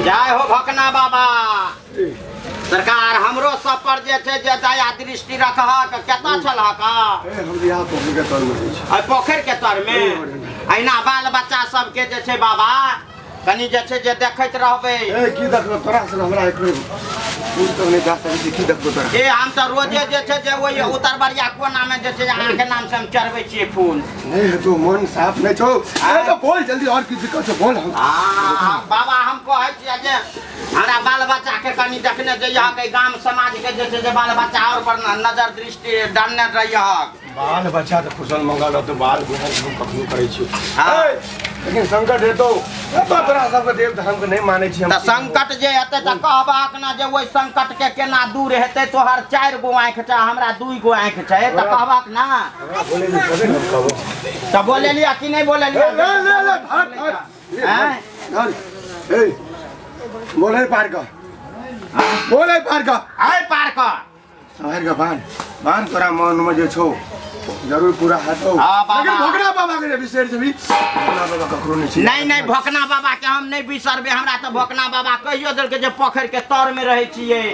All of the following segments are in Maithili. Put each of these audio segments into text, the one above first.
जय हो भकना बाबा। सरकार हमरो सब पर जे छै जे दया दृष्टि रखहक। केता छलहक? हम यहाँ पोखरि के तर में छी। आ पोखरि के तर में अहिना बाल बच्चा सबके जे छै बाबा कनी जे छै जे देखैत रहबै। ए की देखबो तोरा से हमरा एक बेर पूछ तो नहीं जा सकै छी की देखबो तोरा। ए हम त रोजे जे छै जे ओइ उतरबरिया कोना में जे छै अहाँ के नाम से हम चढ़बै छियै फूल। नहीं तो मन साफ नहीं छौ। ए तो बोल जल्दी और की दिक्कत छौ बोल। हम बाबा हम कहै छियै जे हमरा बाल बच्चा के कनी देखने जइयह के गाम समाज के जे छै जे बाल बच्चा और पर नजर दृष्टि डालने रहियह। बाल बच्चा त कुशल मंगल रहतो बाल बुढ़ा हम कखनो करै छी। लेकिन संकट हेतौ तो तोरा सबके देव धर्म के नहीं मानै छी हम। त संकट जे हेतै त कहबाक ना जे ओइ संकट के केना दूर हेतै। तोहर 4 गो आँखि छै हमरा 2 गो आँखि छै त कहबाक ना। बोले तबे न कहबो। त बोलेलिया कि नहीं बोलेलिया? ले ले ले धर धर। ए बोले पार का बोले पार का आइ पार का सहर का बांध बांध तोरा मन में जे छौ जरूर पूरा हेतौ। लेकिन भोकना बाबा के बिसरि जेबी। भोकना बाबा ककरो नहीं छी। नहीं नहीं भोकना बाबा के हम नहीं बिसरबे। हमरा त भोकना बाबा कहियो देलकै जे पोखरि के तर में रहै छियै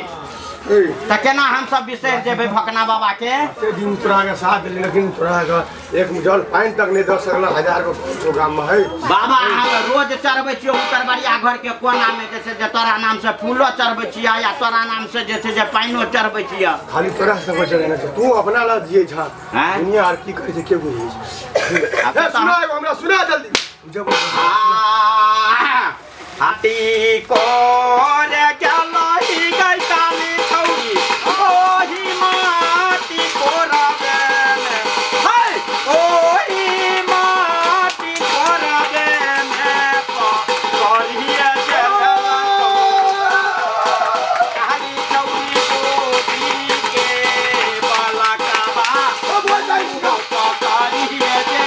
त केना हम सब बिसरि जेबै भोकना बाबा के? एते दिन तोरा के साथ देली लेकिन तोरा के एक जल पानि तक नहीं दऽ सकल। 1000 गो छौ गाम में है बाबा। हम रोज चढ़बै छियै उतरबरिया घर के कोना में जे छै जे तोरा नाम से फूलो चढ़बै छियै या तोरा नाम से जे छै जे पानिओ चढ़बै छियै। खाली तोरा सब चढ़ेने छै तू अपना ला जियै छ दुनिया आर की करै छै के बुझै छै। सुना एगो हमरा सुना जल्दी। जब हाथी कोरे गेलही गै काली छौरी ओही माटी कोरबे में है ओही माटी कोरबे में करिए जे काली छौरी गोदी के बलकबा करिए जे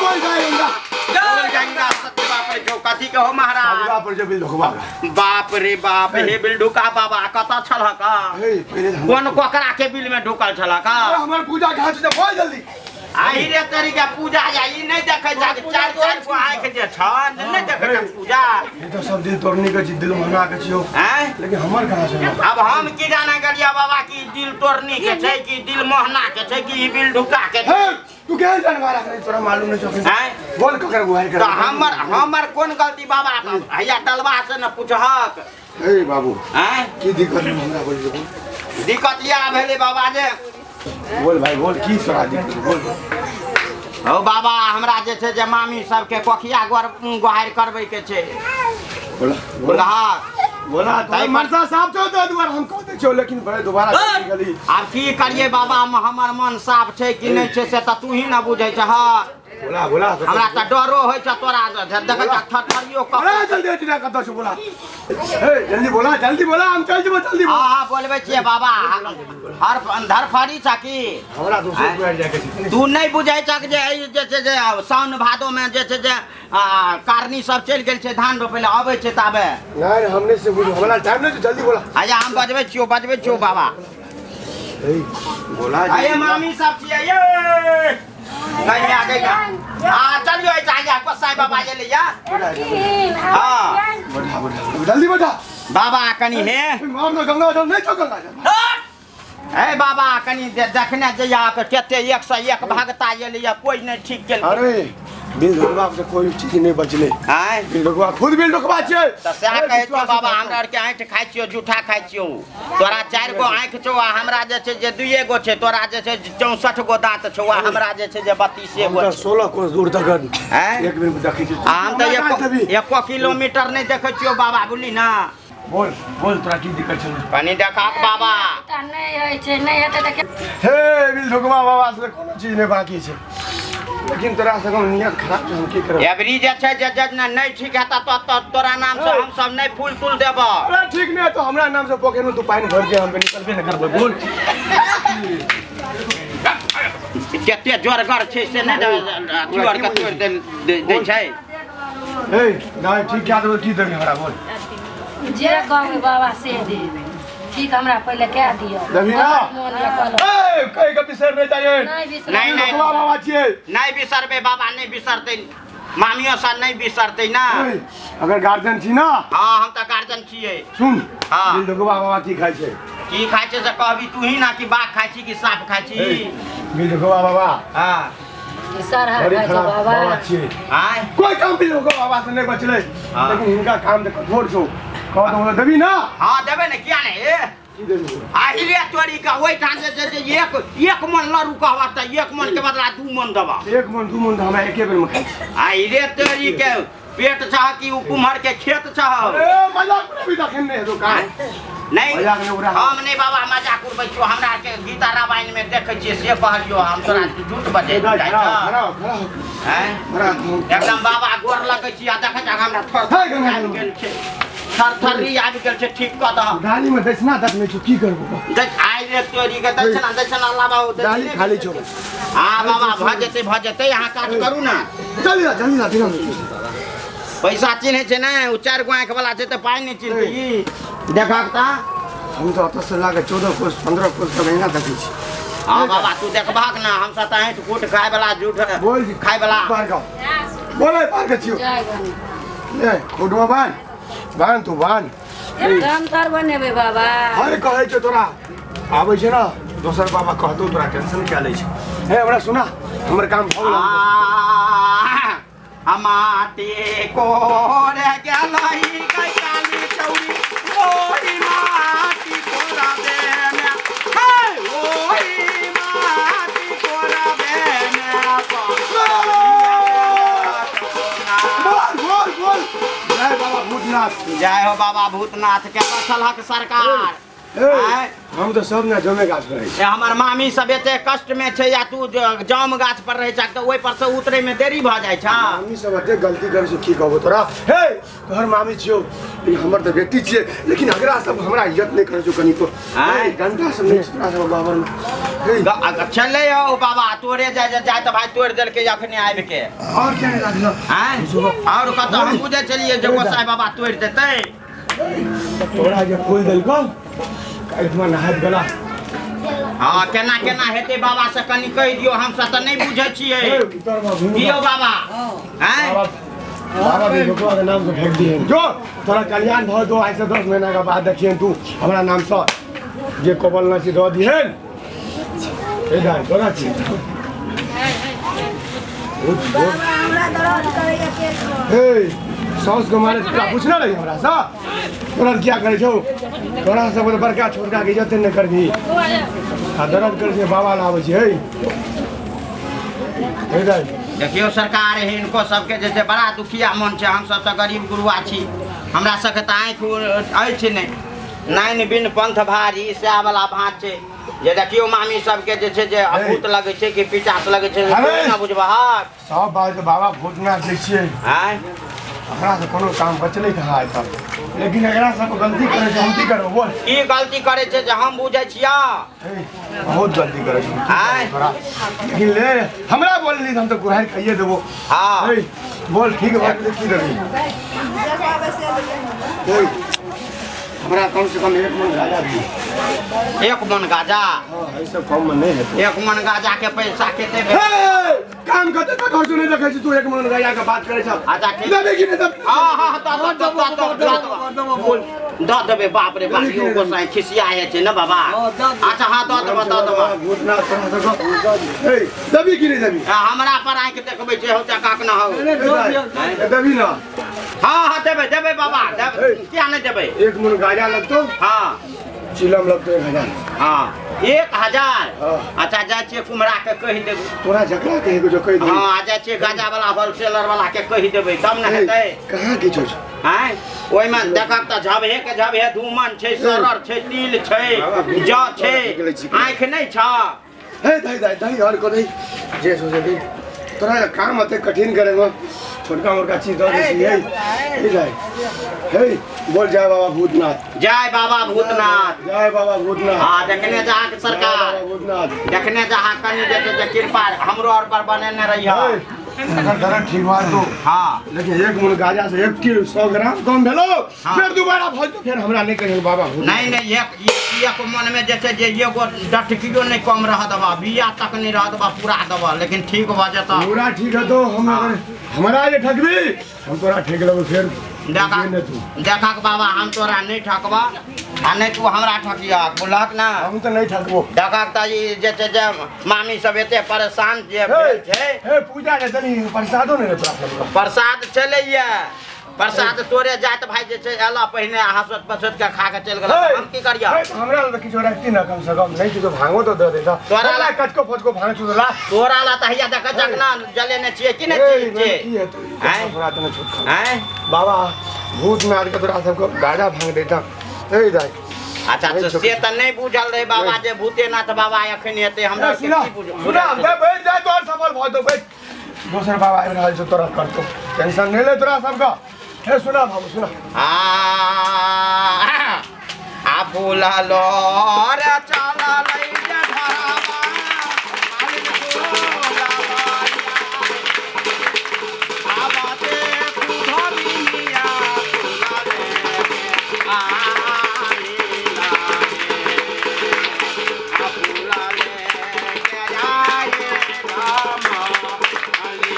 बोल गंगा बोल गंगा सत्य बाप रे कथी के हो महाराज? पर जे बिल ढुकबा बाप रे बाप हे बिल ढुका बाबा कत छलहक? कोन कोकरा के बिल में ढुकल छलहक? हमर पूजा घाट से बोल जल्दी। आही रे तोरी के पूजा या ई नहीं देखै छ चार चार गो आंख जे छ नहीं देखै छ पूजा। ई तो सब दिल तोड़नी के छी दिल मना के छियो लेकिन हमर कहां से? अब हम की जाने गेलिया बाबा की दिल तोड़नी के छै कि दिल मोहना के छै कि ई बिल ढुका के छै। तू के जानवर रख तोरा मालूम नहीं छौ। बोल ककर गुहार कर। त हमर हमर कोन गलती बाबा? हैया टलवा से न पूछहक। ए बाबू की दिक्कत है हमरा बोल। दिक्कत या भेलै बाबा जे बोल भाई बोल की तोरा दिक्कत बोल। हो बाबा हमरा जे छै जे मामी सबके कोखिया गोहार करबै के छै। बोला बोला बोला तो मनसा साफ छौ तो दुबारा हम कह दै छौ लेकिन बड़े दोबारा गली। आब की करिए बाबा हमर मन साफ छै कि नहीं छै से त तू ही न बुझै छह। बोला बोला हमरा त डरो होय छ तोरा देखै छ थरथरियो क अरे जल्दी हटी ना कतौ छ बोला ए जल्दी बोला जल्दी बोला हम चल जेबो जल्दी हां हां बोलबै छियै बाबा हर धरफड़ी छ की हमरा दोसर दुआर जाय के छै तू नै बुझै छक जे जे छै जे साउन भादो में जे छै जे कारनी सब चलि गेल छै धान रोपै ले अबै छै ताबे नहीं हमने से बुझ हमरा टाइम नहीं जल्दी बोला आया हम बजबै छियो बाबा ए बोला आये मामी सब छियै ये नहीं आ गई हां चलियो आया गोसाई बाबा ये ले या हां बैठा बैठा जल्दी बैठा बाबा कनी हे मार दो गंगा जल नहीं तो गंगा जल ए बाबा कनी देखने जइया के कते 101 भागता ये ले कोई नहीं ठीक केल अरे बिल ढोकबा से कोई चीज नहीं बचले आय बिल ढोकबा खुद बिल ढोकबा छै त सएह कहै छियौ बाबा हमरा आर के आँखि खाइ छियौ जूठा खाइ छियौ तोरा 4 गो आँखि छौ आ हमरा जे छै जे 2 गो छै तोरा जे छै 64 गो दाँत छौ आ हमरा जे छै जे 32 गो छै 16 कोस दूर तक एक मिनट में देखै छी आ हम त एको किलोमीटर नहीं देखै छियौ बाबा बुझली ना बोल बोल तोरा की दिक्कत छौ कनी देखा बाबा नहीं होय छै नहीं हेतै त हे बिल ढोकबा बाबा से कोनो चीज नहीं बाकी छै लेकिन तोरा से नियत खराब छै हम की करब एवरी जे छै जे जे नहीं ठीक हेता तो तोरा नाम से हम सब नहीं फूल तूल देब अरे ठीक नहीं तो हमरा नाम से पोखर में तू पानी भर के हम निकलबे न करबे बोल कते जोरगर छै से नहीं अथी आर के तोड़ दे छै ए नहीं ठीक क्या देबो की देबी हमरा बोल जे कहबै बाबा से दे ठीक हमरा पहिले कह दियो देबी ना ए कहि के बिसर नहीं जाइए नहीं नहीं नहीं बाबा छियै नहीं बिसरबे बाबा नहीं बिसरतै मामियो सा नहीं बिसरतै ना अगर गार्जियन छी ना हां हम त गार्जियन छियै सुन हां बिल ढोकबा बाबा की खाइ छै की खाइ छै से कहबी तू ही ना कि बाघ खाइ छी कि सांप खाइ छी बिल ढोकबा बाबा हां सर हां बाबा आय कोई काम बिल ढोकबा बाबा से नहीं बचलै लेकिन हिनका काम त कठोर छौ कह तो देबी ना हां देबे ने किया ने ए की देबी आहि ले तोरी का ओइ ठाम से जे एक एक मन लड़ू कहबा त एक मन के बदला 2 मन देबा एक मन 2 मन त हमरा एके बेर में खाइ छी आहि रे तोरी के पेट छह कि उ कुम्हर के खेत छह ए मजाक उड़ाबी तखन नै हेतो काम नहीं हम नहीं बाबा मजाक उड़बै छियो हमरा के गीता रामायण में देखै छियै से कहलियो हम तोरा झूठ बजै हैं एकदम बाबा गोर लगै छी आ देखै छ हमरा थर थर आबि गेल छै थरथरी आबि गेल छै ठीक कऽ दह डाली में दक्षिणा तक नहि छौ की करबो देख आइ रे तोरी के दक्षिणा दक्षिणा लाबा डाली खाली छौ हां बाबा भ जेतै अहाँ काज करू ना जल्दी जा जल्दी जा पैसा चिन्है छै ने उ 4 गो आँखि वाला छै तऽ पाइ नहि चिन्हतै ई देखक त हम तऽ ओतऽ से लाके 14 कोस 15 कोस तक एहिना देखै छी हां बाबा तू देखबहक ना हम सब तऽ ऐंठ कूट खाय वाला झूठ बोल खाय वाला पार गाओ बोले पार के छियो ले खुडवा बान बान तू बान काम तर बनेबै बाबा अरे कहै छौ तोरा आबै छै ना दोसर बाबा कहतौ तोरा टेंशन क्या लै छै हे हमरा सुना हमर काम भऽ गेल माटी कोरे गेलही काली चौरी ओही माटी कोरबे में हे ओही माटी कोरबे में बोल बोल बोल जय बाबा भूतनाथ जय हो बाबा भूतनाथ के छलहक सरकार हम तो सब ना जमे गाछ पर रहै छी हमर मामी सब एते कष्ट में छै या तू जाम गाछ पर रहै छ त ओइ पर से उतरै में देरी भ जाइ छ मामी सब एते गलती करै छै की कहबो तोरा हे तोहर मामी छियौ लेकिन हमर त बेटी छियै लेकिन अगरा सब हमरा इज्जत नहि करै छौ कनिको डंडा सब नहि तोरा सब बाबर में चलै यौ बाबा तोरे जाय जाय त भाई तोड़ देलकै अखने आबि के और क्या नहि लागल और कतऽ हम बुझै छलियै जे गोसाई बाबा तोड़ि देतै तोरा जे फूल देलकौ काल्हि नहाइत गेला हाँ केना केना हेतै बाबा से कनि कहि दियौ हम सब तऽ नहि बुझै छियै दियौ बाबा हैं बाबा भी भगवान के नाम से फेंक दिए जो तोरा कल्याण भऽ दो आज से 10 महीना के बाद देखियन तू हमरा नाम से जे कबल न छी दऽ दिहन ए दाइ तोरा छी बाबा हमरा दर्द करैया पेट में हे साउस के मारे तोरा पूछना रही हमरा सा तोरा क्या करै छौ तोरा सब बड़का छोटका के इज्जत नहि करबी आ दर्द करै छै बाबा लाबै छै हे दाइ देखियौ सरकार हिनको सबके जे छै बड़ा दुखिया मन छै हम सब तऽ गरीब गुरुआ छी हमरा सबके तऽ आँखि अछि नहि नाइन बिन पंथ भारी सएह वाला भात छै जे देखियौ मामी सबके जे छै जे अभूत लगै छै कि पिचास लगै छै ना बुझबहक सब बात बाबा भूतनाथ दै छियै आँय हमरा से कोनो काम बचलै कहाँ आइ तक लेकिन एकरा सब गलती करै छै हम की करबै बोल की गलती करै छै जे हम बुझै छियै बहुत गलती करै छै आँय लेकिन ले हमरा बोलली हम तऽ गुहारि खाइए देबो हाँ बोल ठीक बात की देबी हमरा कम से कम 1 मन गाजा दी 1 मन गाजा हां ऐसे कम में नहीं है 1 मन गाजा के पैसा केते हे काम करते त खर्च नहीं रखे छी तू 1 मन गाजा के बात करे छ अच्छा ठीक देबे कि नहीं देबे हां हां त त बोल the देबे बाप रे बाप यो गोसाई खिसिया है छै न बाबा अच्छा हां the देबे the देबे घुटना तोरा हे देबी कि नहीं देबी हमरा पर आंख देखबै छै हो काक न हो देबी ना हां हां देबे देबे बाबा देबे किया नहीं देबे 1 मन गाजा लगतो हां चिलम लगतो 1000 हां 1000 अच्छा जाय छियै कुमरा के कहि देबै तोरा झगड़ा कहि के जो कहि देबै हां जाय छियै गाजा वाला होलसेलर वाला के कहि देबै तब न हेतै कहां की छौ आँय ओहिमे देखब तऽ झबहे के झबहे धूमन छै सरर छै तिल छै जौ छै आँखि नहि छ हे दही दही दही और को दही जे सोचे दही तोरा काम अते कठिन करेगो छोटका मोटका चीज दऽ दै छी हे जाय हे बोल जय बाबा भूतनाथ जय बाबा भूतनाथ जय बाबा भूतनाथ हां देखने जहाँ के सरकार भूतनाथ देखने जहाँ कनी जे कृपा हमरो और पर बनेने रहिया अगर दर्द ठीक हुआ तो हां लेकिन 1 मन गाजा से 1 किलो 100 ग्राम कम भेलो फिर दोबारा भज तो फिर हमरा नहीं कहियो बाबा नहीं नहीं एक मन में जे छै जे एगो डटकियो नहीं कम रह दबा बिया तक नहीं रह दबा पूरा दबा लेकिन ठीक भ जेता पूरा ठीक है तो हम हमरा जे ठकबी हम तोरा ठक लेबो फिर देखा देखा बाबा हम तोरा नहीं ठकबा आ नहीं तू हमरा ठकिया बोलक ना हम तो नहीं ठकबो देखा त ई जे छै जे मामी सब एते परेशान जे भेल छै हे पूजा के तनी प्रसादो नहीं तोरा प्रसाद चलैया प्रसाद तोरे जात भाई जे छै एला पहिने हसत पसत के खा के चल गेल हम की करिया हमरा ल किछो रखती ना कम से कम नहीं किछो भांगो तो दे देता तोरा ला कचको फचको भांग चुदला ला तोरा ला त हैया देख जगना जलेने छियै कि नै छियै की है तो हमरा त छोट हैं बाबा भूतनाथ के तोरा सबको गाजा भांग देता ए दाई अच्छा तो से त नहीं बुझल रहे बाबा जे भूतेनाथ बाबा अखन एते हमरा की बुझल सुना बे बैठ जाय तोर सफल भ तो बैठ दोसर बाबा आबि रहल छौ तोरा करतो टेंशन नहीं ले तोरा सबका हे सुना बाबू सुना आ आ फूला लोर चला लई जे धरावा मालिक बोला बाया आबाते कुधरिया फूला ले आ लीला आ फूला ले के आए राम अली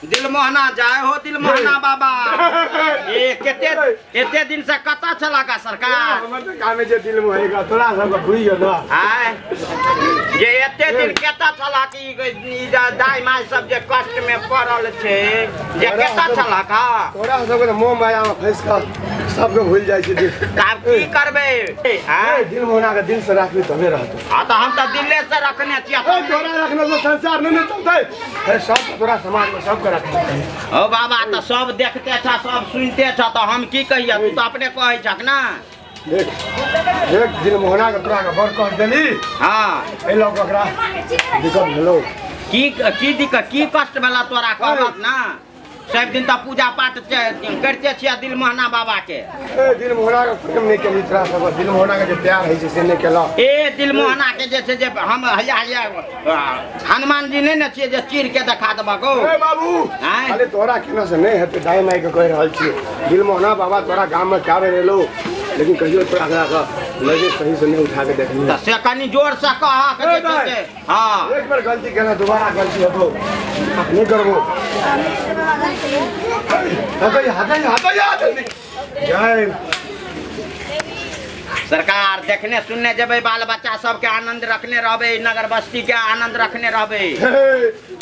दिलमोहना जाय हो दिलमोहना बाबा ए केते एते दिन से कता चला का सरकार हमर त कामे जे दिल मोहेगा तोरा सब के भूल गेल ना आय जे एते दिन केता चला की ई दाई माई सब जे कष्ट में पड़ल छै जे केता चला का तोरा सब के मोह माया में फंस के सब के भूल जाय छै तब की करबै आय दिल मोहना के दिल से राखबी तबे रहतो हां त हम त दिले से रखने छियै तोरा रखने से संसार नहीं चलतै हे सब तोरा समाज में सब के रखने ओ बाबा त सब देखते छ सब सुनते छ त हम की कहिया तू त अपने कहै छक ना देख देख दिल मोहना के तोरा के बड़ कह देली हां ए लग ओकरा दिक्कत भेलो की की दिक्कत की कष्ट भेला तोरा कहलक ना सब दिन त पूजा पाठ करते छियै दिल मोहना बाबा के ए दिल मोहना के प्रेम नहीं केली तोरा सब दिल मोहना के जे प्यार है छै से नहीं केला ए दिल मोहना के जे छै जे हम हैया हैया हनुमान जी नहीं ने छियै जे चीर के देखा देबक ए बाबू खाली तोरा केना से नहीं हेतै दाई माई के कहि रहल छियै दिल मोहना बाबा तोरा गाम में क्या बेर एलो लेकिन कहियो तोरा के लगे सही से नहीं उठा के देखनी त से कनी जोर से कह के जे छै हां एक बार गलती केना दोबारा गलती हेतो नहीं करबो हटो हटो हटो जल्दी जय सरकार देखने सुनने जेबै बाल बच्चा सबके आनंद रखने रहबै नगर बस्ती के आनंद रखने रहबै।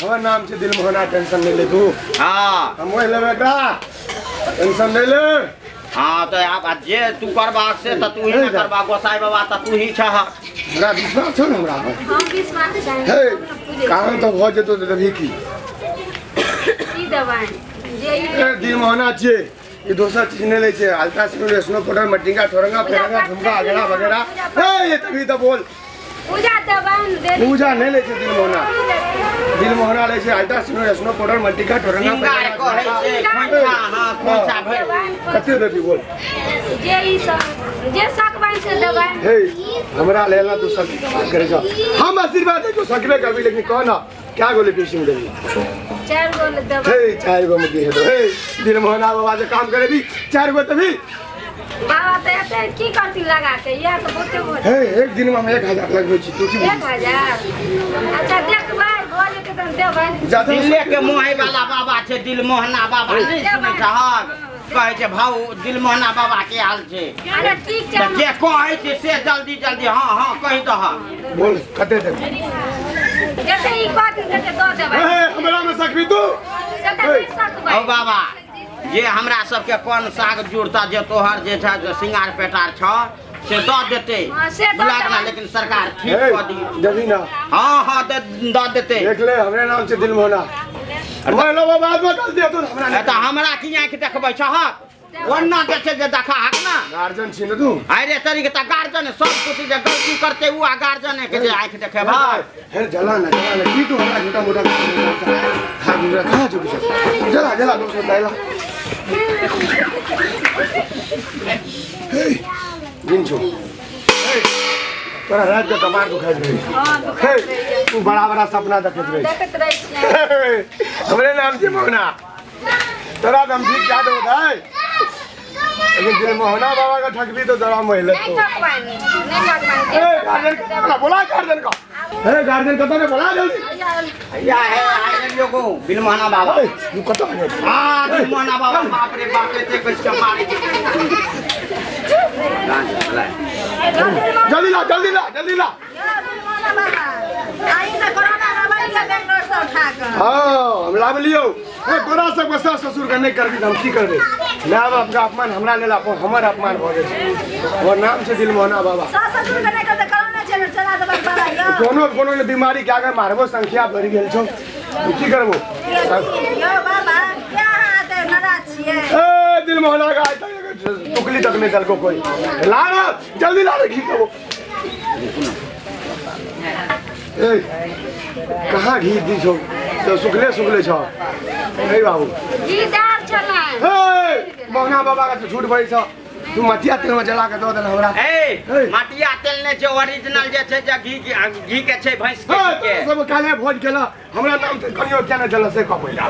हमर नाम छै दिलमोहना टेंशन नहीं ले तू। हाँ हम ओहि लेबै एकरा टेंशन नहीं ले। हाँ तो आप जे तू करबाक से त तू ही न करबा गोसाई बाबा त तू ही छह। हमरा विश्वास छौ न हमरा पर। हम विश्वास छै। हे काम तो भ जेतो त देबही की की देबै जे ई दिलमोहना छियै ये दोसर चीज नहीं ले छे अल्ट्रा साउंड स्नो पाउडर मटिंगा ठोरंगा फेरंगा झुमका अगरा वगैरह। हे ये तभी तो बोल पूजा देबन दे पूजा नहीं ले छे दिलमोहना दिलमोहना ले छे अल्ट्रा साउंड स्नो पाउडर मटिंगा ठोरंगा सिंगार कहै छै खोंचा। हां खोंचा भर कते देबी बोल जे ई सब जे सकबन से देबन। हे हमरा लेला तू सब बात करे छ हम आशीर्वाद दे तो सकबे करबी लेकिन कह ना क्या गोली पीसिंग देबी 4 गो देबन। हे 4 गो में दे दो। हे दिलमोहना बाबा से काम करे भी 4 गो तभी बाबा त एते की करती लगा के या त बहुते बहुत। हे एक दिन में हम 1000 लगबै छी तू की 1000। अच्छा देखबै भ जेतै त देबै। दिले के मोहे वाला बाबा छै दिलमोहना बाबा नहीं सुनै छहक कहै छै भाऊ दिलमोहना बाबा के हाल छै। अरे ठीक छै जे कहै छै से जल्दी जल्दी हां हां कहि दह बोल कते देबै जते ई कहथिन तते दऽ देबै। हे हमरा में सकबी तू सकबै। औ बाबा जे हमरा सबके कोन साग जुड़ता जे तोहर जे छै जे सिंगार पेटार छ से दऽ देतै बुलाक ना लेकिन सरकार ठीक कऽ दी देबी ना। हां हां दऽ देतै। देख ले हमरे नाम छै दिलमोहना मोहना बाबा बाद में गलती हेतौ हमरा त हमरा की आंखि देखबै छहक ओन्ना जे छै जे देखा हक ना गार्जियन छी न तू। अरे तरीके त गार्जियन सब कुछ जे गलती करते उ आ गार्जियन के जे आंखि देखेबा। हे जला ना जला ना की तू हमरा झूठा मोटा खा गुजरा खा चुकी छ जला जला दोसर दाइला। हे दिन छो हे तोरा रात के कमार दुखाइत रही। हां हे तू बड़ा बड़ा सपना देखैत रही देखैत रही छियै। हमरे नाम छै मोहना तोरा हम ठीक क्या देबो भाई लेकिन दिलमोहना बाबा का ठकबी तो जरा मोहले नहीं ठकबानी नहीं ठकबानी। ए गार्जियन का बोला गार्जियन का हे गार्जियन कत ने बोला जल्दी या है आइ लियो को दिलमोहना बाबा तू कत हां दिलमोहना बाबा बाप रे बाप रे ते कुछ मारे जल्दी ला जल्दी ला जल्दी ला। दिलमोहना बाबा आई त कोरोना दवाई के बेंगलोर से उठा के हां हम लाब लियो। ए तोरा सब के सास ससुर के नहीं करबी त हम की करबे माय बाप के अपमान हमरा लेल हमर अपमान भ जाइ छै। हमर नाम छै दिलमोहना बाबा। सास ससुर के नहीं करते कोरोना चल चला देबै बाबा यो कोनो कोनो ने बीमारी के आगे मारबो संख्या बढ़ि गेल छौ की करबो यो बाबा क्या हाथ नाराज छियै। ए दिलमोहना का आज तक टुकली तक नहीं दलको कोई ला ना जल्दी ला रे घी देबो। ए कहाँ घी दी छौ तो सुखले सुखले छौ नहीं बाबू घी दाल छलै। हे मोहना बाबा का झूठ भई छौ तू मटिया तेल में जला के दऽ देल हमरा। ए मटिया तेल नै छै ओरिजिनल जे छै जे घी घी के छै भैंस के घी के। सब काले भोज केला हमरा नाम से कनियो किया नै देला से कह पहिला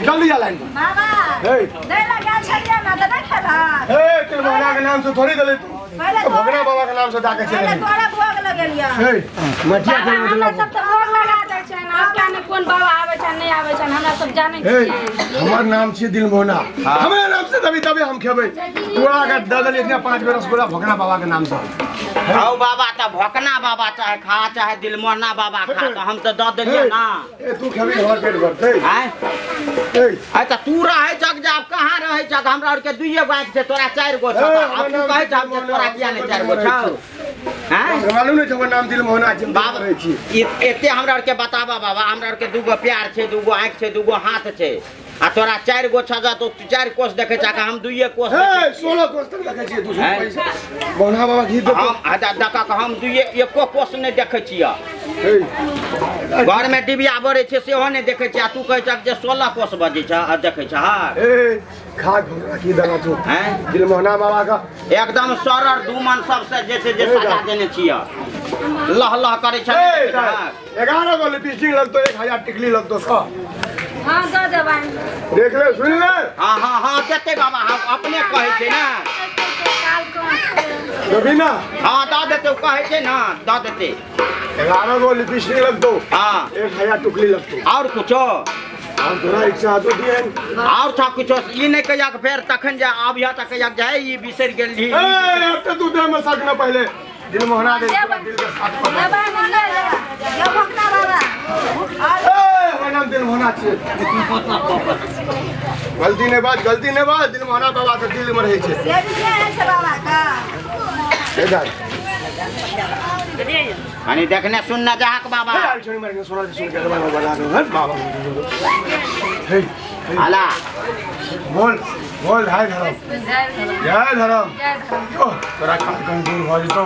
जल्दी आ लाइन बाबा। हे दै ला गेल छलियै ना त नै खेलह। हे तेल मोहना के नाम से थोड़ी देले तू भगना बाबा के नाम से जाके चले पहिले तोरा भोग लगेलियै। हे मटिया तेल में जला सब त भोग लगा दै छै ना आब क्या नै कोन बाबा आबै छै नै आबै छै हमरा सब जानै छियै। हमर नाम छै दिलमोहना हमरे नाम से तभी तभी हम खेबै तोरा के दऽ देली इतना 5 गो रसगुल्ला भोकना बाबा के नाम से। हौ बाबा त भोकना बाबा चाहे खा चाहे दिलमोहना बाबा खा त हम त दऽ देलियै ना। ए तू खेबी हमर पेट भरतै। आय ए आ त तू रहै छक जे आब कहाँ रहै छक हमरा आर के 2 गो आँखि छै तोरा 4 गो छौ आब तू कहै छक जे तोरा किया नै 4 गो छौ। हैं मालूम नै छै हमर नाम दिलमोहना छै बाबा रहै छी एते हमरा आर के बताबा बाबा हमरा आर के 2 गो प्यार छै 2 गो आँखि छै 2 गो हाथ छै आ तोरा 4 गो छ तो 4 कोस देखै छ हम 2 कोस हे 16 कोस तक देखै छियै दूसरा पैसा मोहना बाबा घी दे हम आ दका के हम 2 एको कोस नै देखै छियै। घर में डिबिया बरै छै सेहो नै देखै छियै आ तू कहै छक जे 16 कोस बजै छ आ देखै छ। हां ए खा घोड़ा की देना तू हैं दिलमोहना बाबा का एकदम सरर धूमन सबसे जे छै जे सजा देने छियै लह लह करै छ। 11 गो लिपस्टिक लगतो 1000 टिकली लगतो सब। हां दऽ देबै देख ले सुन ले। हां हां हां देतै बाबा हम अपने कहै छै ना देबी ना। हां दऽ देतै कहै छै ना दऽ देतै 11 गो लिपस्टिक लगतो। हां 1000 टुकली लगतो और कुछो और तोरा इच्छा तो दिहन और था कुछो ई नहीं कहिया के फेर तखन जे आबिया त कहिया जे ई बिसरि गेल ही। ए अब त तू दे में सक न पहले दिल मोहना दे दिल के साथ पर बाबा ये भोकना बाबा। ए हमर नाम दिल मोहना छे। गलती ने बात गलती ने बात दिल मोहना बाबा के दिल में रहै छे। से भी है छे बाबा का ए दाई अनि देखने सुनना जाक बाबा। ए छोड़ी मार के सुना सुन के बाबा बना दो हर बाबा। हे आला बोल बोल हाय धर्म जय धर्म। ओ तोरा कान कान दूर भ जेतौ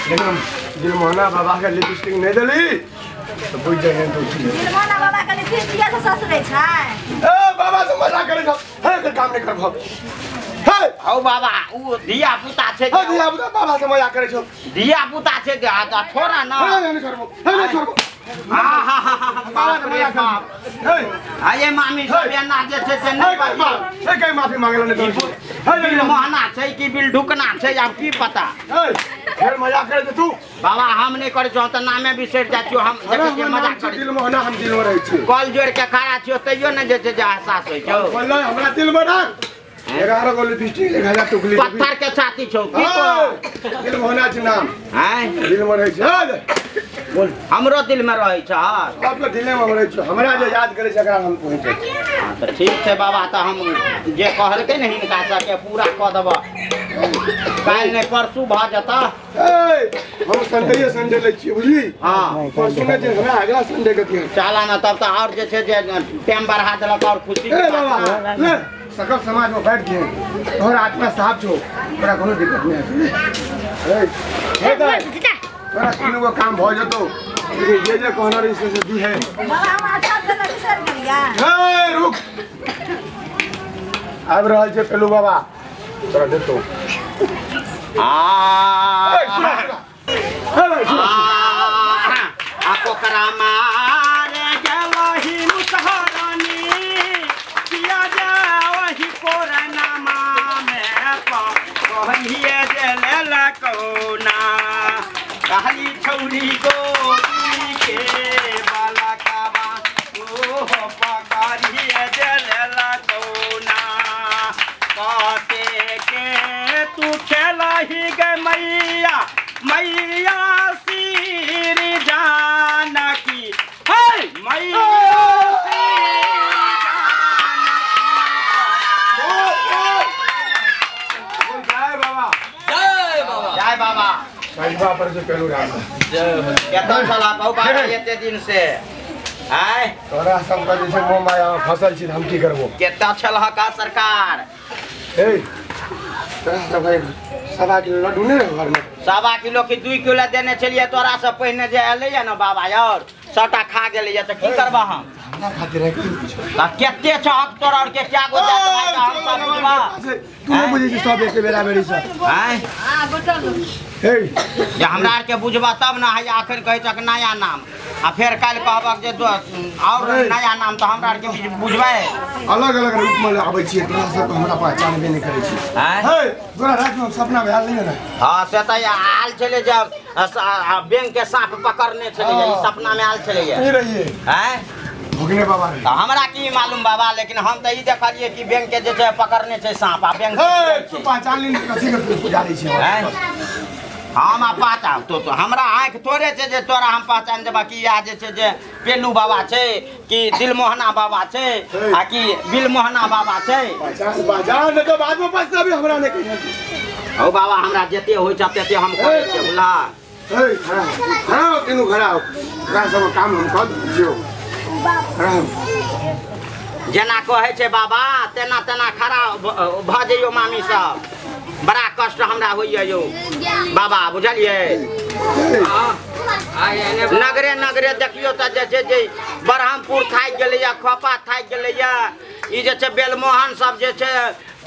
लेकिन दिल मोहना बाबा के लिपस्टिक नहीं देली तो बुझ जाए तो दिल मोहना बाबा के लिपस्टिक से ससरे छै। ए बाबा से मजाक करे छौ हे एकर काम नहीं करबो। हे हौ बाबा उ धिया पुता छै। हे धिया पुता बाबा से मजाक करे छौ धिया पुता छै आ छोड़ा ना। हे नहीं करबो हे नहीं छोड़बो। हा हा हा बाबा से मजाक कर। हे आये मामी सब एना जे छै से नहीं बाजू। हे कहीं माफी मांगला नहीं तो हे बिल मोहना छै कि बिल ढुकना छै आब की पता। हे फेर मजाक करे तू बाबा हम नहीं करे छौ त नामे बिसरि जाइ छियो हम देखै छियै मजाक करे दिल मोहना हम दिल में रहै छी कल जोड़ के खड़ा छियो तैयो ने जे छै जे एहसास होइ छौ। बोल हमरा दिल में राख 11 गो लिपस्टिक 1000 टुकली पत्थर के छाती छौ की दिल मोहना छै नाम हैं दिल में रहै छै। बोल हमरो दिल में रहै छै। सबके दिले में रहै छै हमरा जे याद करे छै एकरा हम पहुंच जाइ छी। हां त ठीक छै बाबा त हम जे कहलकै ने हिनका सबके पूरा क देब काल्हि नहि परसू भ जता। ए हम संडे संडे लै छियै बुझली। हां परसू नै जे हमरा अगला संडे के दियौ चला ना तब त और जे छै जे टाइम बढ़ा देलक और खुशी ए बाबा ले सकल समाज में बैठ गए तोहर आत्मा साफ छौ तोरा कोनो दिक्कत नहीं है। ए हे दाई तोरा तीनों को काम भ जतो लेकिन जे जे कहना रही से दी है बाबा हम अच्छा से बिसर गेलिया। ए रुक आबि रहल छै पेलू बाबा तोरा देतो। आ ए सुना सुना आ पोखरा मारे गेलही मुसहरानी किया जावही कोरनामा में कहिए जे लेलकौना कहली छौरी गोदी के बालकबा ओहो पकड़िए जे लेलकौना कते के तू खेलही गे मैया मैया श्री जानकी हे मैया श्री जानकी। जय बाबा जय बाबा जय बाबा सजवा पर से पेलू राम जय हो। केतन छला कहू बाबा एते दिन से आय तोरा सब के जे छै मोह माया में फसल छी हम की करबो। केता छल का सरकार। ए तोरा सब भाई 1.25 किलो लड्डू नहीं रहे घर में 1.25 किलो की 2 किलो देने छलियै तोरा से पहिने जे एलैया न बाबा यार सबटा खा गेलैया त की करबा हम हमरा खातिर है की कुछ त केते छहक तोरा और के क्या गो जात भाई हम सब बुझबा तू नहीं बुझै छी सब एक बेरा बेरी से हैं। हां गोटल हे जे हमरा आर के बुझबा तब न है आखिर कहै छक नया नाम आ फेर काल्हि कहबक जे और नया नाम त हमरा आर के बुझबै। अलग अलग रूप में आबै छियै तोरा सब हमरा पहचानबे नहीं करै छी। हे तोरा रात में सपना भेल नहीं ने। हां से त आयल छलै जब बैंक के सांप पकड़ने छलै ई सपना में आयल छलै नहीं रहिए हैं भोगने बाबा रे। त हमरा की मालूम बाबा लेकिन हम त ई देखलिए कि बैंक के जे छै पकड़ने छै सांप आ बैंक हे तू पहचान ली कथी के पुजारी छी हैं। हम आ पहचान तो हमरा आँखि थोड़े छै जे तोरा हम पहचान देबा कि इएह जे छै जे पेलू बाबा छै कि दिलमोहना बाबा छै आ कि बिलमोहना बाबा छै। पहचान पहचान नहीं तो बाद में पछताबी हमरा नहीं कहिए। हौ बाबा हमरा जते होइ छै तते हम करै छियै बुझला। हे खड़ा खड़ा हो तीनू खड़ा हो एकरा सब काम हम कर दियो खड़ा हो। जेना कहै छै बाबा तेना तेना खड़ा भऽ जइयो मामी सब बड़ा कष्ट हमरा होइए यौ बाबा बुझलियै। नगरे नगरे देखियौ तऽ जे छै जे बरहमपुर थाकि गेलैया खोपा थाकि गेलैया ई जे छै बेलमोहन सब जे छै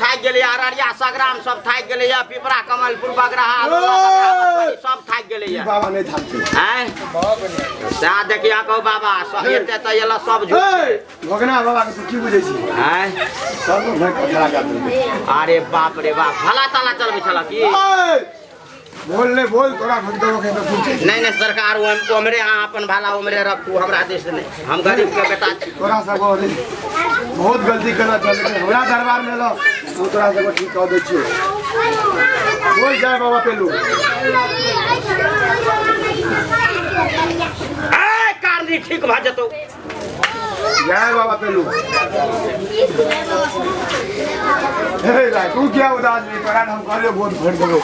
थाकि गेलैया अररिया सगराम सब थाकि गेलैया पिपरा कमलपुर बगराहा सब थाकि गेलैया। बाबा नहीं थाकते हैं सएह देखिया कहू बाबा एते तऽ एला सब झूठ। भोगना बाबा के तू की बुझै छी हैं सब भाई कथा लगा देलकै। अरे बाप रे बाप भला ताला चलबै छल की। बोल ले बोल तोरा भग देबो के तो पूछे नहीं नहीं सरकार ओमरे अहाँ अपन भाला ओमरे रखू हमरा देश नहीं हम गरीब के बेटा छी तोरा सब बहुत गलती करना चल हमरा दरबार में लो हम तोरा सब ठीक कह दै छियो बोल जय बाबा पेलू ए कारनी ठीक भ जतो जय बाबा पेलू हे भाई तू क्या उदास नहीं तोरा हम कहलियो बहुत भर देबो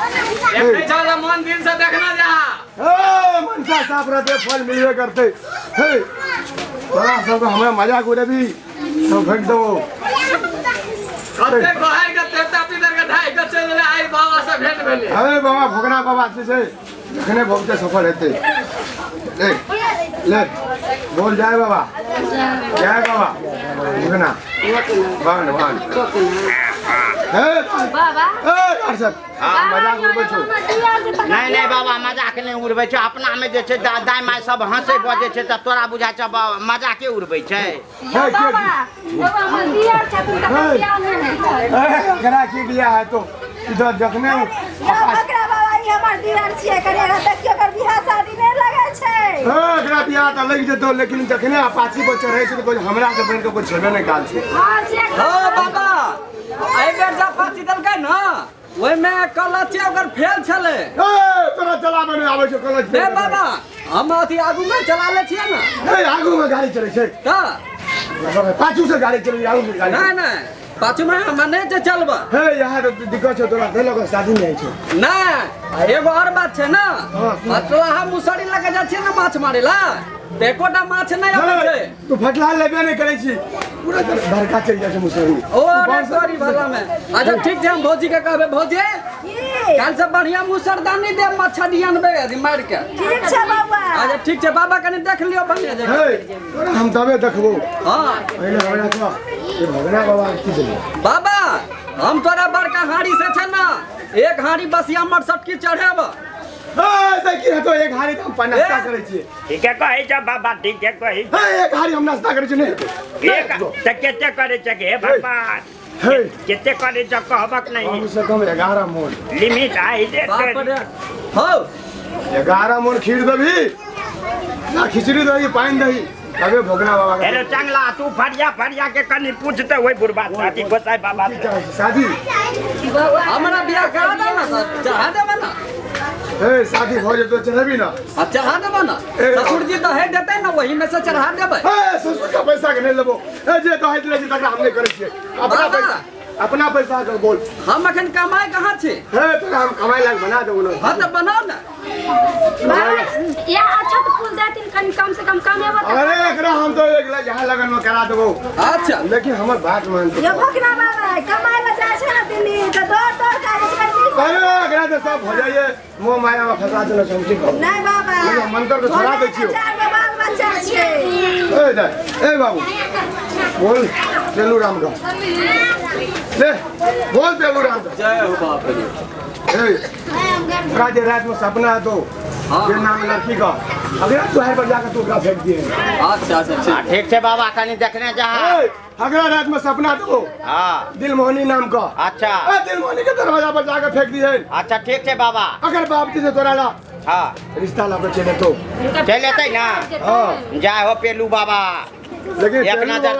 देखै चल मन दिल से देखना जा ए मनसा साफ रहते फल मिलबे करते हे तोरा सब हमरा मजाक उड़ेबी सब फेंक देबो कते गोहार के तेता पितर के ढाई के चल रे आई बाबा से भेंट भेले अरे बाबा भोगना बाबा से जखने भोगते सफल हेते ले ले बोल जय बाबा जय बाबा भोगना बान बान हे बाबा ए अरसद मजाक उड़बै छौ नहीं नहीं बाबा मजाक नहीं उड़बै छै अपना में जे छै दाइ माय सब हंसै बजै छै त तोरा बुझाइ छै मजाके उड़बै छै यो बाबा बाबा हमर दियार छथिन त बियाह नहि हेतै ए एकरा की बियाह है तो इधर जखने ओकरा बाबा ई हमर दियार छियै कनि एकरा देखियो एकर बियाह शादी नहि लगै छै हां एकरा बियाह त लग जेतौ लेकिन जखने अपाची पर चढ़ै छै त हमरा से बनि के कोइ छेबे नहि काल छै हां से हां बाबा एहि बेर जा फांसी देलकै न ओहि में कलच ओकर फेल छलै ए तोरा चलाबै नहि आबै छौ कलच ए बाबा हम अथी आगू में चला ले छियै न ए आगू में गाड़ी चलै छै त पाछू से गाड़ी चलै आगू में गाड़ी नहीं नहीं पाछू में हम नहीं जे चलबा हे यहाँ तो दिक्कत छौ तोरा देलक शादी नहि छै नहीं एगो और बात छै न फटलाहा मुसरी लगे जाइ छियै न माछ मारे ला त एकोटा माछ नहि अबै छै तू फटला लेबे नहि करै छी पूरा धरका चलि जाइ छै मुसरी ओ रे सॉरी भला में अच्छा ठीक छै हम भौजी के कहबै भौजी काल से बढ़िया मुसरदानी देब मछली अनबै अथी मारि के ठीक छै बाबा अच्छा ठीक छै बाबा कनि देख लियौ बढ़िया जगह हे तोरा हम तबे देखबो हां पहिले हमरा कह ये भगना बाबा की देलौ बाबा हम तोरा बड़का हाड़ी से छै न एक हाड़ी बसिया मरसटकी चढ़ेब ए से की हेतो एक हाड़ी त हम नाश्ता करै छियै ठीके कहै छ बाबा ठीके कहै हे एक हाड़ी हम नाश्ता करै छियै नहि एक त केते करै छ हे भगवान हे केते करै छ कहबक नहीं कम से कम 11 मोन लिमिट I दे बाप रे हो 11 मोन खीर देबी ना खिचड़ी दही पानि दही तबे भोगना बाबा के अरे चंगला तू फरिया फरिया के कनि पूछते ओइ बुढ़बा शादी गोसाई बाबा की चाहै छी शादी हमरा बियाह करा दे ना चढ़ा देबे ना हे शादी हो जेतो चढ़ेबी ना आ चढ़ा देबे ना ससुर जी दहेज देतै ना वही में से चढ़ा देबै हे ससुर का पैसा के नहीं लेबो ए जे दहेज ले छी तकरा हम नहीं करै छियै अपना पैसा अपना पैसा के बोल हम अखन कमाई कहाँ छी हे तोरा हम कमाई लायक बना देबो ना हां त बनाओ ना या अच्छा तो फूल देथिन कनि कम से कम कमेबो त अरे एकरा हम तो एक यहाँ लगन में करा देबो अच्छा लेकिन हमर बात मान यो भोगना बाबा कमाई ला जाइ छै ना दिल्ली त दौड़ दौड़ के आबै छै अरे एकरा त सब हो जाइए मोह माया में फंसा देलो छै हम की कहू नहीं बाबा लेकिन मंत्र के छोड़ा दै छियो चार गो बाल बच्चा छै ए दाइ ए बाबू बोल पेलू राम का ले बोल पेलू राम का जय हो बाप रे ए तोरा जे रात में सपना तो ये नाम लड़की का अगला तुहार पर जाकर तू ओकरा फेंक दिए अच्छा अच्छा ठीक ठीक छै बाबा कनि देखने जा ए अगला रात में सपना तो हां दिलमोहनी नाम का अच्छा ए दिलमोहनी के दरवाजा पर जाकर फेंक दिए अच्छा ठीक छै बाबा अगर बाप जी से तोरा ला हां रिश्ता ला के चले तो चले एतै ना हां जय हो पेलू बाबा लेकिन एक नजर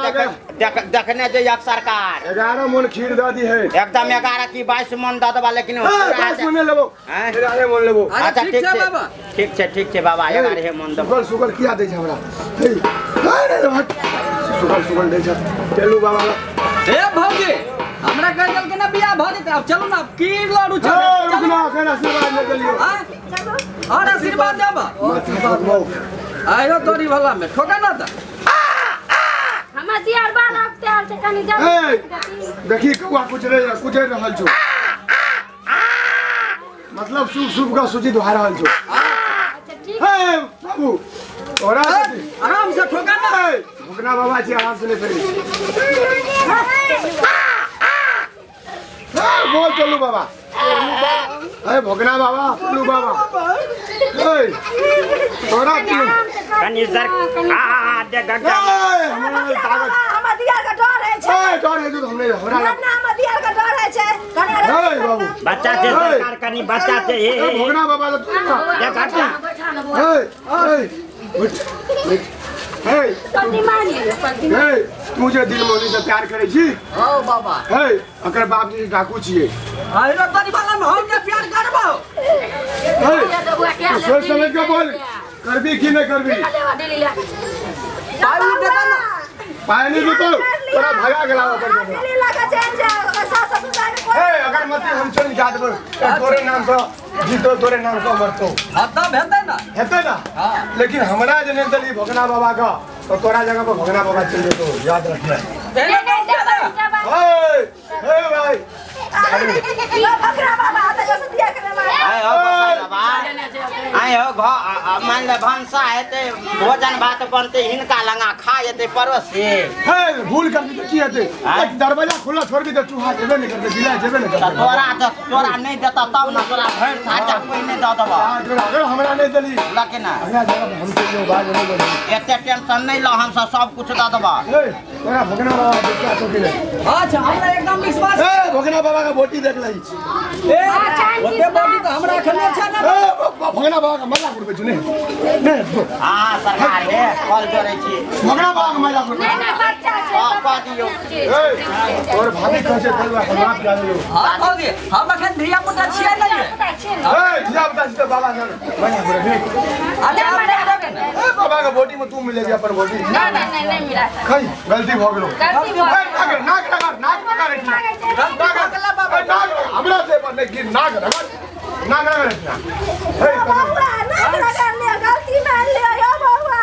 देखने जे एक सरकार 11 मन खीर द दी है एकदम 11 की 22 मन द देबा लेकिन 22 मन लेबो 11 मन लेबो अच्छा ठीक छै बाबा ठीक छै बाबा 11 मन देबो सुगल सुगल किया दै छै हमरा हे अरे सुगल सुगल दै छै चलू बाबा हे भौजी हमरा कह देल के ना बियाह भ जेतै अब चलू ना की लड़ू चलू रुकना अखन आशीर्वाद ले गेलियो हां चलू और आशीर्वाद देबा आयो तोरी भला में ठोका ना त हमर दियार बाल अब तैयार छै कनि जल्दी देखी कौआ कुचरि रहल छौ मतलब शुभ शुभ का सूची दोहा रहल छौ अच्छा ठीक हे बाबू तोरा आराम से ठोका ना ठोकना बाबा जी आराम से ले फेरी बोल चलू बाबा अरे भोगना बाबा चलू बाबा ए तोरा कनि सर आ दे गंगा हमरा ताकत हमर दियार के डर है छै ए डर है जो हमने हमरा ना हमर दियार के डर है लगे छै कनी ए बाबू बच्चा छै सरकार कनी बच्चा छै हे भोगना बाबा ल तू ना देख हटा ए ए उठ हे पलटी मारी पलटी हे तू जे दिल मोनी से प्यार करे छी हां बाबा हे अकर बाप जी डाकू छिए अरे तोरी वाला में हम ने प्यार करबो हे सोच समझ के बोल करबी की नहीं करबी पाई देता ना पाई नहीं देतो तोरा भगा गेला ओकर दिल्ली लगा चैन जा सास ससुर जाके कोई ए अगर मत हम चल जा देबो तोरे नाम से जीतो तोरे नाम से मरतो हां तब हेतै ना हेतै ना हां लेकिन हमरा जे नहीं चली भोगना बाबा का तो तोरा जगह पर भोगना बाबा चल जेतो याद रखिए ए ए भाई लो भोगना बाबा त जैसे दिया करे मार आय हो बाबा आय हो मान ले भनसा हेतै भोजन भात बनतै हिनका लंगा खा जेतै पड़ोसी हे भूल कर दी की हेतै एक दरवाजा खुला छोड़ दी त चूहा जेबे नहीं करतै बिला जेबे नहीं करतै तोरा त तोरा नहीं देता तब ना तोरा भरि थाजा कोई नहीं दऽ देबऽ अगर हमरा नहीं देली लके ना हमरा जगह हम चल बाज नहीं बोली एते टेंशन नहीं ल हम सब सब कुछ दऽ देबऽ ए तोरा भोगना बाबा विश्वास हो गेलै अच्छा हमरा एकदम विश्वास ए भोगना बाबा का बोटी देख लई ए ओते बोटी त हमरा एखने छै ना ए भोगना बाबा का मल्ला करबै छु नहीं नहीं हां सरकार हे कॉल जोड़ै छी भोगना बाबा का मल्ला करबै नहीं नहीं बच्चा छै कह दियौ ए तोर भाभी कहै छै तलवा हम माफ कर दियौ हां भौजी हम एखन धिया पुता छियै नै ए धिया पुता छी त बाबा सर मल्ला करबै अच्छा हमरा देबै ना ए बाबा का बोटी में तू मिलेगी अपन बोटी नहीं नहीं नहीं मिला खई गलती भ गेलो गलती भ ए नाग नाग रगड़ नाग रगड़ नाग नाग हमरा से पर नहीं नाग रगड़ नाग रगड़ हे बाबा नाग रगड़ ले गलती मान ले यो बाबा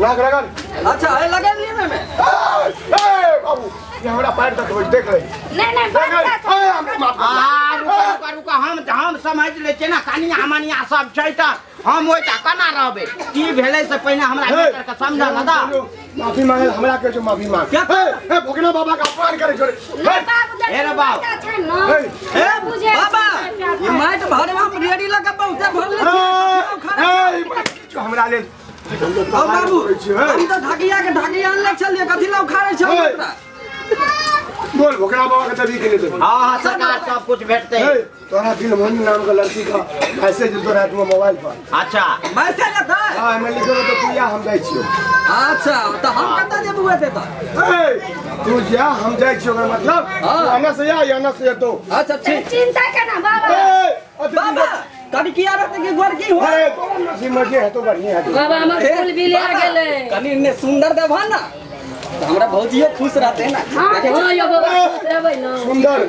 नाग रगड़ अच्छा ए लगे लिए में ए बाबू ये हमरा पैर तक देख रही नहीं नहीं बच्चा ए हमरा माफ आ रुका रुका हम समझ ले छै ना कनिया मनिया सब छै त हम ओइटा केना रहबै की भेलै से पहिने हमरा भीतर के समझल न दा माफी मांगे हमरा के जो माफी मांग ए ए भोगना बाबा का अपमान करे छोड़े हे रे बाबू ए बाबा ई माइट भरवा हम रेडी लगा बहुते भरले ए ए हमरा ले ओ बाबू हम त ढाकिया के ढाकिया आनले छलिए कथि ला उखाड़ै छै हमरा बोल भोगना बाबा के तभी के ले देबो हां हां सरकार सब कुछ भेटतै ए तोरा दिलमोहन नाम का लड़की का मैसेज तो रात में मोबाइल पर अच्छा मैसेज आता हां मैं लिखलो तो प्रिया हम जाइ छियो अच्छा त हम कत जेबू एते त ए तू जा हम जाइ छियो ओकर मतलब आना से या आना से तो अच्छा ठीक चिंता करना बाबा ए बाबा कनी किया रहते कि गोर की हो अरे तोरा नसीब में जे है तो बढ़िया है बाबा हमर फूल भी ले गेलै कनी ने सुंदर देबा ना तो हमरा भौजियो खुश रहते ना हां यो बाबा खुश रहबै ना सुंदर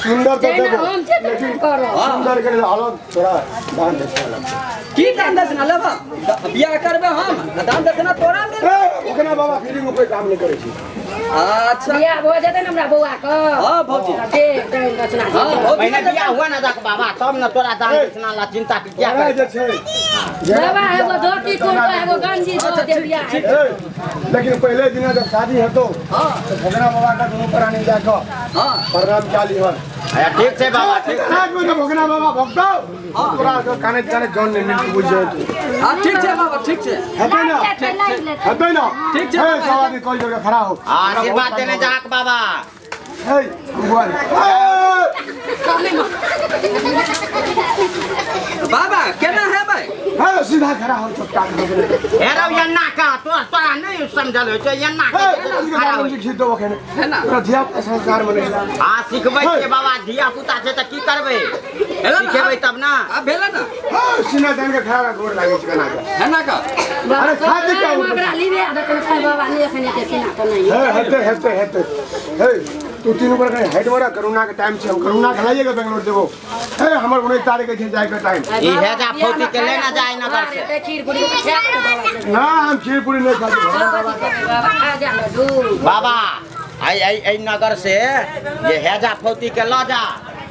सुंदर तो देबो हम जे करब सुंदर के अलग थोड़ा दान दक्षिणा अलग की दान दक्षिणा लेबा बियाह करबे हम दान दक्षिणा तोरा दे ए ओकरा बाबा फ्री में कोई काम नहीं करे छी अच्छा बियाह भ जेतै न हमरा बौआ के हां भौजी दे दान दक्षिणा हां पहिने बियाह हुआ ना जाक बाबा तब न तोरा दान दक्षिणा ला चिंता के क्या करे जे छै बाबा एगो धोती कुर्ता एगो गंजी दो दे बियाह लेकिन पहले दिन जब शादी है तो हां तो भोगना बाबा का दोनों प्राणी जाकर हां प्रणाम चाली हन अच्छा ठीक छै बाबा ठीक रात में भोगना बाबा भक्तो तोरा के काने काने जौन नहीं मिल बुझ जाए तू हां ठीक छै बाबा ठीक छै हेतै ना हेतै ना ठीक छै ए सब आदमी कोई जगह खड़ा हो आशीर्वाद देने जाक बाबा ए भगवान बाबा केना है भाई हां सीधा खड़ा हो चुपचाप हे रौ यन्ना का तोरा नहीं समझल होइ छै यन्ना के खड़ा हो खींच दो ओखने है ना तोरा धिया पुता संस्कार में नहीं हां सिखबै छै बाबा धिया पुता छै त की करबै सिखेबै तब ना आ भेलै ना हां सीना जान के खड़ा गोर लागे छै केना के है ना का अरे शादी का ओकरा लीबे आ देखन छै बाबा नहीं एखन एते सीना त नहीं हे हेते हेते हेते हे तू तीन ऊपर कहीं हेड वाला करुणा के टाइम छै हम करुणा के लाइएगा बेंगलोर देबो हे हमर 19 तारीख के जाय के टाइम ई हेजा फौती के लेना जाय नगर से खीर पूरी खा ना हम खीर पूरी नहीं खाते बाबा खा जा लड्डू बाबा आई आई आई नगर से ये हेजा फौती के ल जा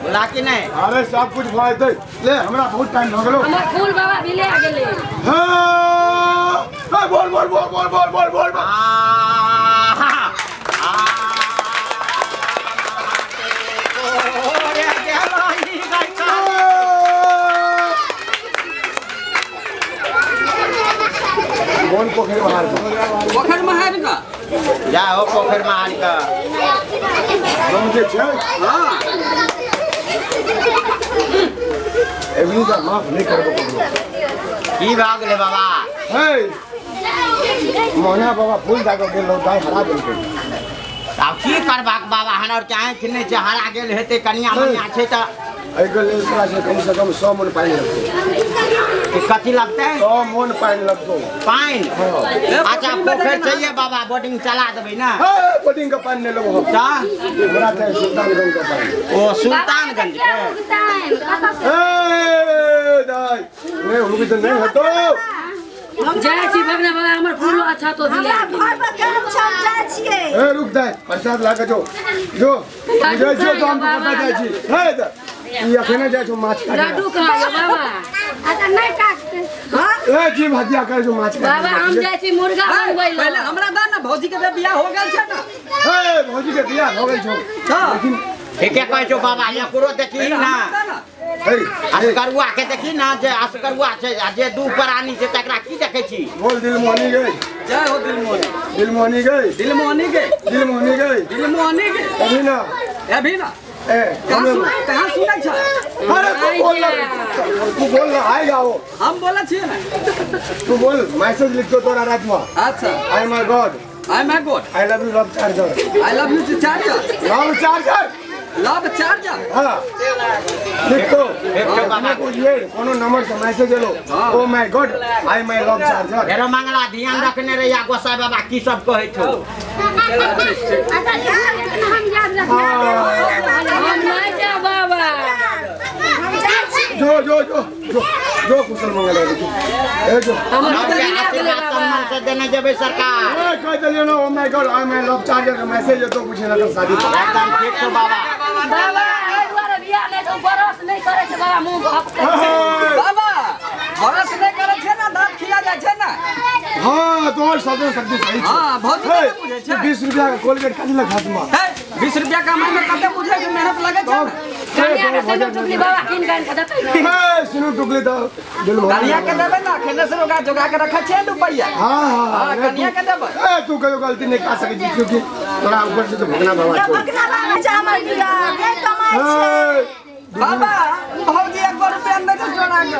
बोला कि नहीं अरे सब कुछ भए जेतै ले हमरा बहुत टाइम भ गेलो हमर फूल बाबा भी ले गेलै हां बोल बोल बोल बोल बोल बोल बोल आ कौन पोखर बाहर पोखर महार का जा हो पोखर महार का हम जे छै हां एवनी का माफ नहीं करबो ककरो। की भऽ गेलै बाबा? हे मोहना बाबा फूल दऽ कऽ गेल दाइ हरा देलकै। आब की करबाक बाबा हनर के आँखि नहि छै हरा गेल हेतै कनिया मनिया छै तऽ एहिके लेल तोरा से कम से कम 100 मन पानि लगतौ। कथी लगतै? 100 मन पानि लगतौ। पानि? अच्छा पोखरि चाहिए बाबा बोर्डिंग चला देबै ना? बोर्डिंग के पानि नहि लेबो हम। हमरा तऽ सुल्तानगंज के पानि। ओ सुल्तानगंज के? ए दाइ नहि हुबी तऽ नहि हेतौ। जाइ छी भगना बाबा हमर फूलो अच्छा तो दिया। हमरा घर पर काम छै हम जाइ छियै। ए रुक दाइ प्रसाद ला के जो जो जाइ छियो तो हम कतऽ जाइ छी। हे दाइ ई अखने जाइ छौ माछ काटे। लड्डू कहाँ यौ बाबा? अच्छा नहीं काटते। हां ए जी भजिया कर जो माछ काटे। बाबा हम जाइ छी मुर्गा बनबै ल। पहिले हमरा दा ना भौजी के बियाह हो गेल छै ना? हे भौजी के बियाह हो गेल छौ लेकिन ठीके कहै छौ बाबा एकरो देखी ना। असगरुआ के देखी ना जे असगरुआ छै आ जे दू प्राणी छै तकरा की देखै छी? बोल दिल मोहनी गई। जय हो दिल मोहनी। दिल मोहनी गई। दिल मोहनी के। दिल मोहनी गई। दिल मोहनी के। अभी ना अभी ना ए कहाँ सुनै छ? अरे तू बोल ना तू बोल ना आएगा वो। हम बोलै छियै ना। तू बोल मैसेज लिख दो तोरा रात में। अच्छा I my God. I my God. I love you love charger. I love you charger. Love charger. Love charger. हां लिख दो बाबा को ये कोनो नंबर से मैसेज एलो oh my God I my love charger. हेरो मंगला ध्यान रखने रहिया गोसाई बाबा की सब कहै छौ। हम याद रखना। हम नहीं जा बाबा। जो जो जो जो जो कुशल मंगल है जो ए जो हमर आशीर्वाद मन से देने जेबै सरकार। ए कह देलियो ना oh my God I my love charger के मैसेज एतो पूछे लगल शादी। एकदम ठीक छौ बाबा। बाबा एहि दुआरे बियाह नहि छौ बरस नहि करै छै बाबा मुँह भपकै छै। बाबा बरस नहि करै छै ना दाँत खिया जाइ छै ना। हां तोहर सदन सब्जी सही छै। हां भौजी के बुझै छै। 20 रुपया के कोलगेट कथि लग हाथ में? हे 20 रुपया कमाई में कते बुझै छै मेहनत लगै छै ना। कनिया के सिन्दूर टुकली बाबा कीन के देतै ना? हे सिन्दूर टुकली दऽ दिल भर। कनिया के देबै ना खेने से रोगा जोगा के रखै छै रुपैया। हां हां कनिया के देबै। ए तू कहियो गलती नहीं कर सकै छी क्योंकि तोरा ऊपर से तो भगना बाबा छौ। भगना बाबा छै हमर बियाह नहि कमाइ छै। बाबा भौजी 1 रुपया नहि दे चोरा के।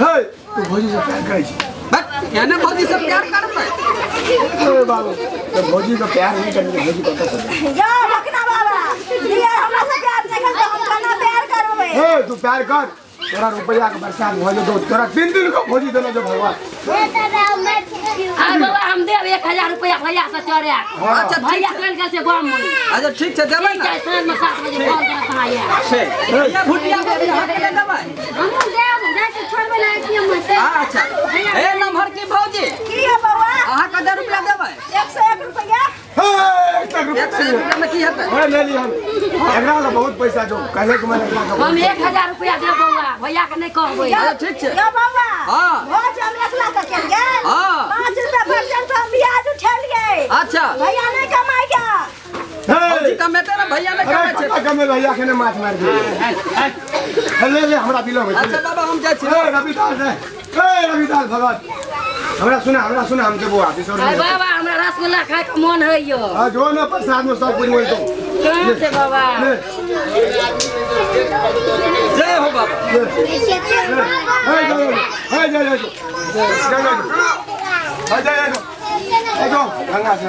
हे तू भौजी से प्यार करै छी? बस एने भौजी से प्यार करबै। ए बाबू तो भौजी का प्यार नहीं करने भौजी कत से? यो भगना बाबा दिया हमरा से प्यार नहीं करतै हम केना प्यार करबै? हे तू प्यार कर तोरा रुपया के बरसात भ जेतौ तोरा 3 दिन को भौजी देना जो भगवान। आ बाबा हम देब 1000 रुपया भैया से चढ़ा। अच्छा भैया चल गेल छै गाम में। अच्छा ठीक छै देबै ना? साँझ में 7 बजे फोन करत आया। ठीक भैया भुटिया के बियाह के देबै? हम देब जाइ छी छोड़बै ना एटीएम में से। अच्छा ए नम्हर की भौजी की है बौआ? अहाँ कते रुपया देबै? 101 रुपया। हे 101 रुपया में की हेतै? अरे ले ली हम एकरा से बहुत पैसा जो कहले के माने एकरा हम 1000 रुपया देब बौआ भैया के नहीं कहबै। अच्छा ठीक छै। यो बौआ हां भोज हम 1 लाख के केलियै। हां 5 रुपया परसेंट हम ब्याज उठेलियै। अच्छा भैया नहीं कमाई गया। भौजी कमेतै ना भैया नहीं कमाइ छै। अरे कमे भैया खने माछ मार दे। ले ले हमरा बिलो होय। अच्छा बाबा हम जाइ छी। ए रविदास ए रविदास भगत हमरा सुना हम देबो आ 20 रुपया। अरे बाबा हमरा रसगुल्ला खाय के मन होइयो। हां जो ना प्रसाद में सब कुछ मिलतो। कहाँ छै बाबा? जय हो बाबा। हे जा हे जा जा जा जा जा जा जा गंगा से।